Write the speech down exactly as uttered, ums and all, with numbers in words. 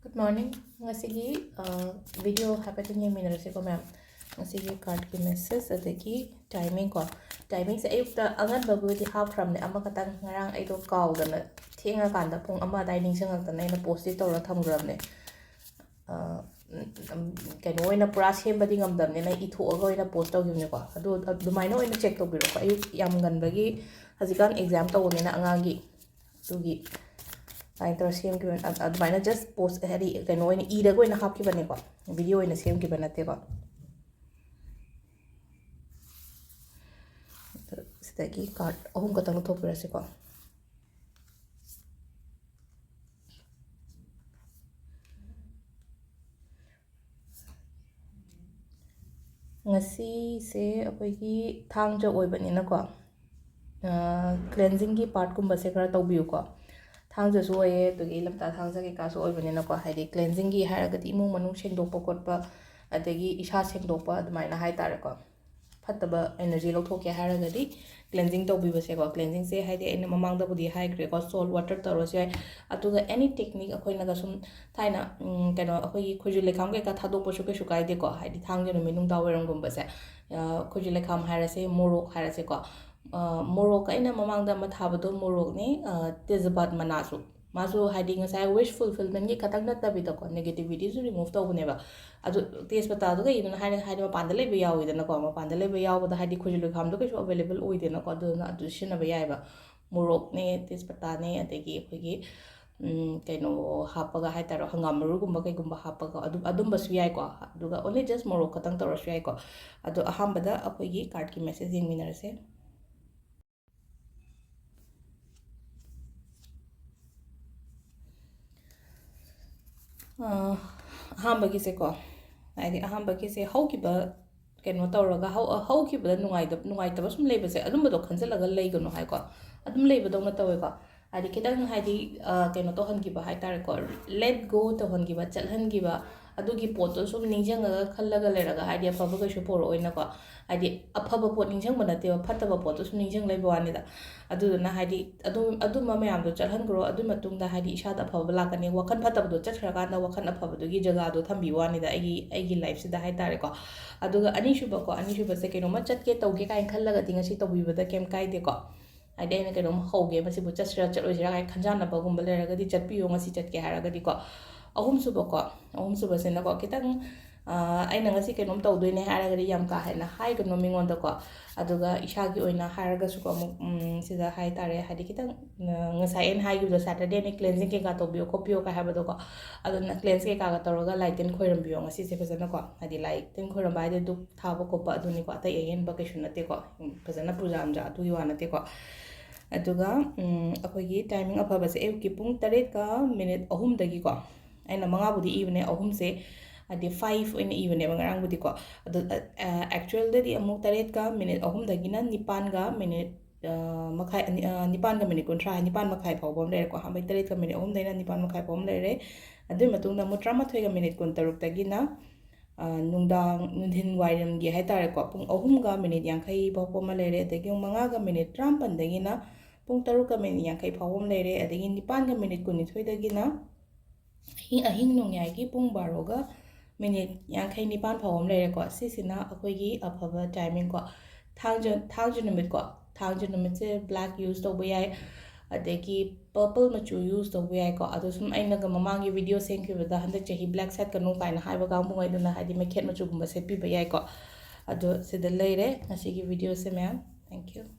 Good morning. ꯉꯁꯤꯒꯤ video ꯍꯥꯏꯐꯦꯠꯇꯪ ꯌꯦꯡꯃꯤꯟꯅꯔꯁꯤꯀꯣ ꯃꯌꯥꯝ꯫ ꯉꯁꯤꯒꯤ cardꯀꯤ message ꯑꯗꯒꯤ timing ꯀꯣ꯫ Timingꯁꯦ ꯑꯌꯨꯛꯇ ꯑꯉꯟꯕꯕꯨꯗꯤ ꯍꯥꯞꯈ꯭ꯔꯕꯅꯦ, ꯑꯃꯈꯛꯇꯪ ꯉꯔꯥꯡ ꯑꯩꯗꯣ ꯀꯥꯎꯗꯅ ꯊꯦꯡꯉꯀꯥꯟꯗ ꯄꯨꯡ ꯑꯃ ꯑꯗꯥꯏ ꯅꯤꯡꯁꯤꯡꯉꯛꯇꯅ ꯑꯩꯅ postꯇꯤ ꯇꯧꯔ ꯊꯝꯈ꯭ꯔꯕꯅꯦ꯫ ꯀꯩꯅꯣ ꯑꯣꯏꯅ ꯄꯨꯔꯥ ꯁꯦꯝꯕꯗꯤ ꯉꯝꯗꯕꯅꯤꯅ ꯏꯊꯣꯛꯑꯒ ꯑꯣꯏꯅ post ꯇꯧꯈꯤꯕꯅꯦꯀꯣ꯫ ꯑꯗꯨ ꯑꯗꯨꯃꯥꯏꯅ ꯑꯣꯏꯅ check ꯇꯧꯕꯤꯔꯣꯀꯣ꯫ ꯑꯌꯨꯛ ꯌꯥꯝ ꯉꯟꯕꯒꯤ ꯍꯧꯖꯤꯛꯀꯥꯟ exam ꯇꯧꯕꯅꯤꯅ ꯑꯉꯥꯡꯒꯤ, ꯑꯗꯨꯒꯤ ꯑꯗꯨꯃꯥꯏꯅ ꯇꯧꯔ ꯁꯦꯝꯈꯤꯕꯅꯤ꯫ ꯑ- ꯑꯗꯨꯃꯥꯏꯅ just post ꯍꯥꯏꯗꯤ ꯀꯩꯅꯣ ꯑꯣꯏꯅ ꯏꯔꯒ ꯑꯣꯏꯅ ꯍꯥꯞꯈꯤꯕꯅꯦꯀꯣ, video ꯑꯣꯏꯅ ꯁꯦꯝꯈꯤꯕ ꯅꯠꯇꯦꯀꯣ꯫ ꯑꯗꯨ ꯁꯤꯗꯒꯤ card ꯑꯍꯨꯝ ꯈꯛꯇꯪ ꯂꯧꯊꯣꯛꯄꯤꯔꯁꯤꯀꯣ꯫ ꯉꯁꯤꯁꯦ ꯑꯩꯈꯣꯏꯒꯤ ꯊꯥꯡꯖ ꯑꯣꯏꯕꯅꯤꯅꯀꯣ, cleansingꯒꯤ partꯀꯨꯝꯕꯁꯦ ꯈꯔ ꯇꯧꯕꯤꯌꯨꯀꯣ꯫ ꯊꯥꯡꯖꯁꯨ ꯑꯣꯏꯌꯦ, ꯑꯗꯨꯒꯤ ꯂꯝꯇꯥ ꯊꯥꯡꯖ ꯀꯩꯀꯥꯁꯨ ꯑꯣꯏꯕꯅꯤꯅꯀꯣ, ꯍꯥꯏꯗꯤ cleansingꯒꯤ ꯍꯥꯏꯔꯒꯗꯤ ꯏꯃꯨꯡ ꯃꯅꯨꯡ ꯁꯦꯡꯗꯣꯛꯄ ꯈꯣꯠꯄ, ꯑꯗꯒꯤ ꯏꯁꯥ ꯁꯦꯡꯗꯣꯛꯄ ꯑꯗꯨꯃꯥꯏꯅ ꯍꯥꯏꯇꯥꯔꯦꯀꯣ꯫ ꯐꯠꯇꯕ energy ꯂꯧꯊꯣꯛꯀꯦ ꯍꯥꯏꯔꯒꯗꯤ cleansing ꯇꯧꯕꯤꯕꯁꯦꯀꯣ꯫ Cleansingꯁꯦ ꯍꯥꯏꯗꯤ ꯑꯩꯅ ꯃꯃꯥꯡꯗꯕꯨꯗꯤ ꯍꯥꯏꯈ꯭ꯔꯦꯀꯣ, salt water ꯇꯧꯔꯁꯨ ꯌꯥꯏ, ꯑꯗꯨꯒ any technique ꯑꯩꯈꯣꯏꯅꯒ ꯁꯨꯝ ꯊꯥꯏꯅ ꯎꯝ, ꯀꯩꯅꯣ ꯑꯩꯈꯣꯏꯒꯤ ꯈꯣꯏꯖꯨ ꯂꯩꯈꯥꯝ ꯀꯩꯀꯥ ꯊꯥꯗꯣꯛꯄꯁꯨ ꯀꯩꯁꯨ ꯀꯥꯏꯗꯦꯀꯣ, ꯍꯥꯏꯗꯤ ꯊꯥꯡꯖ ꯅꯨꯃꯤꯠ ꯅꯨꯡꯗꯥꯡ ꯋꯥꯏꯔꯝꯒꯨꯝꯕꯁꯦ꯫ ꯑ, ꯈꯣꯏꯖꯨ ꯂꯩꯈꯥꯝ ꯍꯥꯏꯔꯁꯦ, ꯃꯣꯔꯣꯛ ꯍꯥꯏꯔꯁꯦꯀꯣ꯫ ꯑ, ꯃꯣꯔꯣꯛ ꯑꯩꯅ ꯃꯃꯥꯡꯗ ꯑꯃ ꯊꯥꯕꯗꯣ ꯃꯣꯔꯣꯛꯅꯦ, ꯑ, ꯇꯦꯖꯄꯥꯠ ꯃꯅꯥꯁꯨ꯫ ꯃꯥꯁꯨ ꯍꯥꯏꯗꯤ ꯉꯁꯥꯏ wish fulfillmentꯀꯤ ꯈꯛꯇꯪ ꯅꯠꯇꯕꯤꯗꯀꯣ, negativityꯁꯨ remove ꯇꯧꯕꯅꯦꯕ꯫ ꯑꯗꯨ ꯇꯦꯖꯄꯇꯥꯗꯣ ꯀꯩꯒꯤꯅꯣ ꯍꯥꯏꯔ-, ꯍꯥꯏꯗꯤ ꯃꯄꯥꯟꯗ ꯂꯩꯕ ꯌꯥꯎꯋꯤꯗꯅꯀꯣ, ꯃꯄꯥꯟꯗ ꯂꯩꯕ ꯌꯥꯎꯕꯗ ꯍꯥꯏꯗꯤ ꯈꯣꯏꯖꯨ ꯂꯩꯈꯥꯝꯗꯣ ꯀꯩꯁꯨ available ꯑꯣꯏꯗꯦꯅꯀꯣ, ꯑꯗꯨꯅ ꯑꯗꯨ ꯁꯤꯖꯤꯟꯅꯕ ꯌꯥꯏꯑꯕ꯫ ꯃꯣꯔꯣꯛꯅꯦ, ꯇꯦꯖꯄꯇꯥꯅꯦ, ꯑꯗꯒꯤ ꯑꯩꯈꯣꯏꯒꯤ ꯎꯝ, ꯀꯩꯅꯣ ꯍꯥꯞꯄꯒ ꯍꯥꯏꯇꯥꯔꯦ, ꯍꯪꯒꯥꯝ ꯃꯔꯨꯒꯨꯝꯕ ꯀꯩꯒꯨꯝꯕ ꯍꯥꯞꯄꯒ ꯑꯗꯨꯝ, ꯑꯗꯨꯝꯕꯁꯨ ꯌꯥꯏꯀꯣ, ꯑꯗꯨꯒ only just ꯃꯣꯔꯣꯛ ꯈꯛꯇꯪ ꯇꯧꯔꯁꯨ ꯌꯥꯏꯀꯣ꯫ ꯑꯗꯣ ꯑꯍꯥꯟꯕꯗ ꯑꯩꯈꯣꯏꯒꯤ cardꯀꯤ message ꯌꯦꯡꯃꯤꯟꯅꯔꯁꯦ꯫ ꯑ, ꯑꯍꯥꯟꯕꯒꯤꯁꯦꯀꯣ, ꯍꯥꯏꯗꯤ ꯑꯍꯥꯟꯕꯒꯤꯁꯦ ꯍꯧꯈꯤꯕ ꯀꯩꯅꯣ ꯇꯧꯔꯒ ꯍꯧ-, ꯍꯧꯈꯤꯕꯗ ꯅꯨꯡꯉꯥꯏꯇ-, ꯅꯨꯡꯉꯥꯏꯇꯕ ꯁꯨꯝ ꯂꯩꯕꯁꯦ, ꯑꯗꯨꯝꯕꯗꯣ ꯈꯟꯖꯤꯜꯂꯒ ꯂꯩꯒꯅꯨ ꯍꯥꯏꯀꯣ꯫ ꯑꯗꯨꯝ ꯂꯩꯕꯗꯧꯅ ꯇꯧꯋꯦꯀꯣ꯫ ꯍꯥꯏꯗꯤ ꯈꯤꯇꯪ ꯍꯥꯏꯗꯤ, ꯑ, ꯀꯩꯅꯣ ꯇꯧꯍꯟꯈꯤꯕ ꯍꯥꯏꯇꯥꯔꯦꯀꯣ, let go ꯇꯧꯍꯟꯈꯤꯕ, ꯆꯠꯍꯟꯈꯤꯕ, ꯑꯗꯨꯒꯤ ꯄꯣꯠꯇꯣ ꯁꯨꯝ ꯅꯤꯡꯁꯤꯡꯉꯒ ꯈꯜꯂꯒ ꯂꯩꯔꯒ, ꯍꯥꯏꯗꯤ, ꯑꯐꯕ ꯀꯩꯁꯨ ꯄꯣꯔꯛꯑꯣꯏꯅꯀꯣ꯫ ꯍꯥꯏꯗꯤ, ꯑꯐꯕ ꯄꯣꯠ ꯅꯤꯡꯁꯤꯡꯕ ꯅꯠꯇꯦꯕ, ꯐꯠꯇꯕ ꯄꯣꯠꯇꯣ ꯁꯨꯝ ꯅꯤꯡꯁꯤꯡ ꯂꯩꯕ ꯋꯥꯅꯤꯗ꯫ ꯑꯗꯨꯗꯨꯅ, ꯍꯥꯏꯗꯤ, ꯑꯗꯨ, ꯑꯗꯨꯝꯕ ꯃꯌꯥꯝꯗꯣ ꯆꯠꯍꯟꯈ꯭ꯔꯣ꯫ ꯑꯗꯨ ꯃꯇꯨꯡꯗ, ꯍꯥꯏꯗꯤ, ꯏꯁꯥꯗ ꯑꯐꯕ ꯂꯥꯛꯀꯅꯤ꯫ ꯋꯥꯈꯜ ꯐꯠꯇꯕꯗꯣ ꯆꯠꯈ꯭ꯔꯀꯥꯟꯗ ꯋꯥꯈꯜ ꯑꯐꯕꯗꯨꯒꯤ ꯖꯒꯥꯗꯣ ꯊꯝꯕꯤꯕ ꯋꯥꯅꯤꯗ, ꯑꯩꯒꯤ, ꯑꯩꯒꯤ ꯂꯥꯏꯐꯁꯤꯗ ꯍꯥꯏ ꯇꯥꯔꯦꯀꯣ꯫ ꯑꯗꯨꯒ ꯑꯅꯤꯁꯨꯕꯀꯣ, ꯑꯅꯤꯁꯨꯕꯁꯦ ꯀꯩꯅꯣꯝꯃ ꯆꯠꯀꯦ ꯇꯧꯒꯦ ꯀꯥꯏꯅ ꯈꯜꯂꯒꯗꯤ ꯉꯁꯤ ꯇꯧꯕꯤꯕꯗ ꯀꯩꯝ ꯀꯥꯏꯗꯦꯀꯣ꯫ ꯍꯥꯏꯗꯤ, ꯑꯩꯅ ꯀꯩꯅꯣꯝ ꯍꯧꯒꯦ, ꯃꯁꯤꯕꯨ ꯆꯠꯁꯤꯔꯥ ꯆꯠꯂꯣꯏꯁꯤꯔꯥ ꯀꯥꯏꯅ ꯈꯟꯖꯥꯟꯅꯕꯒꯨꯝꯕ ꯂꯩꯔꯒꯗꯤ ꯆꯠꯄꯤꯌꯣ ꯉꯁꯤ ꯆꯠꯀꯦ ꯍꯥꯏꯔꯒꯗꯤꯀꯣ꯫ ꯑꯍꯨꯝꯁꯨꯕꯀꯣ, ꯑꯍꯨꯝꯁꯨꯕꯁꯤꯅꯀꯣ, ꯈꯤꯇꯪ, ꯑ, ꯑꯩꯅ ꯉꯁꯤ ꯀꯩꯅꯣꯝ ꯇꯧꯗꯣꯏꯅꯦ ꯍꯥꯏꯔꯒꯗꯤ ꯌꯥꯝ ꯀꯥ ꯍꯦꯟꯅ ꯍꯥꯏꯒꯅꯨ ꯃꯤꯉꯣꯟꯗꯀꯣ꯫ ꯑꯗꯨꯒ ꯏꯁꯥꯒꯤ ꯑꯣꯏꯅ ꯍꯥꯏꯔꯒꯁꯨꯀꯣ, ꯑꯃꯨꯛ, ꯎꯝ, ꯁꯤꯗ ꯍꯥꯏ ꯇꯥꯔꯦ, ꯍꯥꯏꯗꯤ, ꯈꯤꯇꯪ, ꯑ, ꯉꯁꯥꯏ ꯑꯩꯅ ꯍꯥꯏꯈꯤꯕꯗꯣ, ꯁꯦꯇꯔꯗꯦꯅꯦ, ꯀ꯭ꯂꯦꯟꯖꯤꯡ ꯀꯩꯀꯥ ꯇꯧꯕꯤꯌꯣ ꯈꯣꯠꯄꯤꯌꯣ ꯀꯥꯏ ꯍꯥꯏꯕꯗꯣꯀꯣ꯫ ꯑꯗꯨꯅ ꯀ꯭ꯂꯦꯟꯖ ꯀꯩꯀꯥꯒ ꯇꯧꯔꯒ ꯂꯥꯏ ꯇꯤꯟ ꯈꯣꯏꯔꯝꯕꯤꯌꯣ ꯉꯁꯤꯁꯦ ꯐꯖꯅꯀꯣ꯫ ꯍꯥꯏꯗꯤ, ꯂꯥꯏ ꯇꯤꯟ ꯈꯣꯏꯔꯝꯕ ꯍꯥꯏꯗꯤ ꯙꯨꯞ ꯊꯥꯕ ꯈꯣꯠꯄ ꯑꯗꯨꯅꯤꯀꯣ, ꯑꯇꯩ ꯑꯍꯦꯟꯕ ꯀꯩꯁꯨ ꯅꯠꯇꯦꯀꯣ꯫ ꯎꯝ, ꯐꯖꯅ ꯄꯨꯖꯥ ꯅꯨꯡꯖꯥ ꯑꯗꯨꯒꯤ ꯋꯥ ꯅꯠꯇꯦꯀꯣ꯫ ꯑꯗꯨꯒ, ꯎꯝ, ꯑꯩꯈꯣꯏꯒꯤ ꯇꯥꯏꯃꯤꯡ ꯑꯐꯕꯁꯦ ꯑꯌꯨꯛꯀꯤ ꯄꯨꯡ ꯇꯔꯦꯠꯀ ꯃꯤꯅꯤꯠ ꯑꯍꯨꯝꯗꯒꯤꯀꯣ, ꯑꯩꯅ ꯃꯉꯥꯕꯨꯗꯤ ꯏꯕꯅꯦ, ꯑꯍꯨꯝꯁꯦ, ꯍꯥꯏꯗꯤ, ꯐꯥꯏꯚ ꯑꯣꯏꯅ ꯏꯕꯅꯦꯕ ꯉꯔꯥꯡꯕꯨꯗꯤꯀꯣ꯫ ꯑꯗꯣ, ꯑ, ꯑ, ꯑꯦꯛꯆꯨꯋꯦꯜꯗꯗꯤ ꯑꯃꯨꯛ ꯇꯔꯦꯠꯀ ꯃꯤꯅꯤꯠ ꯑꯍꯨꯝꯗꯒꯤꯅ ꯅꯤꯄꯥꯟꯒ ꯃꯤꯅꯤꯠ, ꯑ, ꯃꯈꯥꯏ, ꯑꯅꯤ, ꯑ, ꯅꯤꯄꯥꯟꯒ ꯃꯤꯅꯤꯠ ꯀꯨꯟꯊ꯭ꯔꯥ, ꯅꯤꯄꯥꯟ ꯃꯈꯥꯏ ꯐꯥꯎꯕ ꯑꯃ ꯂꯩꯔꯦꯀꯣ꯫ ꯑꯍꯥꯟꯕꯩ ꯇꯔꯦꯠꯀ ꯃꯤꯅꯤꯠ ꯑꯍꯨꯝꯗꯩꯅ ꯅꯤꯄꯥꯟ ꯃꯈꯥꯏ ꯐꯥꯎꯕ ꯑꯃ ꯂꯩꯔꯦ꯫ ꯑꯗꯨꯒꯤ ꯃꯇꯨꯡꯗ ꯑꯃꯨꯛ ꯇꯔꯥꯃꯥꯊꯣꯏꯒ ꯃꯤꯅꯤꯠ ꯀꯨꯟꯇꯔꯨꯛꯇꯒꯤꯅ, ꯑ, ꯅꯨꯡꯗꯥꯡ, ꯅꯨꯡꯊꯤꯟ ꯋꯥꯏꯔꯝꯒꯤ ꯍꯥꯏ ꯇꯥꯔꯦꯀꯣ, ꯄꯨꯡ ꯑꯍꯨꯝꯒ ꯃꯤꯅꯤꯠ ꯌꯥꯡꯈꯩ ꯐꯥꯎꯕ ꯑꯃ ꯂꯩꯔꯦ꯫ ꯑꯗꯒꯤ ꯑꯃꯨꯛ ꯃꯉꯥꯒ ꯃꯤꯅꯤꯠ ꯇꯔꯥꯃꯥꯄꯟꯗꯒꯤꯅ ꯄꯨꯡ ꯇꯔꯨꯛꯀ ꯃꯤꯅꯤꯠ ꯌꯥꯡꯈꯩ ꯐꯥꯎꯕ ꯑꯃ ꯂꯩꯔꯦ꯫ ꯑꯗꯒꯤ ꯅꯤꯄꯥꯟꯒ ꯃꯤꯅꯤꯠ ꯀꯨꯟꯅꯤꯊꯣꯏꯗꯒꯤꯅ ꯑꯍꯤꯡ, ꯑꯍꯤꯡ ꯅꯣꯡꯌꯥꯏꯒꯤ ꯄꯨꯡ ꯕꯥꯔꯣꯒ ꯃꯤꯅꯤꯠ ꯌꯥꯡꯈꯩ ꯅꯤꯄꯥꯟ ꯐꯥꯎꯕ ꯑꯃ ꯂꯩꯔꯦꯀꯣ꯫ ꯁꯤꯁꯤꯅ ꯑꯩꯈꯣꯏꯒꯤ ꯑꯐꯕ ꯇꯥꯏꯃꯤꯡꯀꯣ꯫ ꯊꯥꯡꯖ, ꯊꯥꯡꯖ ꯅꯨꯃꯤꯠꯀꯣ, ꯊꯥꯡꯖ ꯅꯨꯃꯤꯠꯁꯦ ꯕ꯭ꯂꯦꯛ ꯌꯨꯁ ꯇꯧꯕ ꯌꯥꯏ, ꯑꯗꯒꯤ ꯄꯔꯄꯜ ꯃꯆꯨ ꯌꯨꯁ ꯇꯧꯕ ꯌꯥꯏꯀꯣ꯫ ꯑꯗꯣ ꯁꯨꯝ ꯑꯩꯅꯒ ꯃꯃꯥꯡꯒꯤ ꯚꯤꯗꯤꯑꯣ ꯁꯦꯝꯈꯤꯕꯗ, "ꯍꯟꯗꯛ ꯆꯍꯤ ꯕ꯭ꯂꯦꯛ ꯁꯦꯠꯀꯅꯨ" ꯀꯥꯏꯅ ꯍꯥꯏꯕ ꯀꯥꯡꯕꯨꯉꯩꯗꯨꯅ, ꯍꯥꯏꯗꯤ, ꯃꯩꯈꯦꯠ ꯃꯆꯨꯒꯨꯝꯕ ꯁꯦꯠꯄꯤꯕ ꯌꯥꯏꯀꯣ꯫ ꯑꯗꯣ ꯁꯤꯗ ꯂꯩꯔꯦ ꯉꯁꯤꯒꯤ ꯚꯤꯗꯤꯑꯣꯁꯦ, ꯃꯌꯥꯝ꯫ Thank you꯫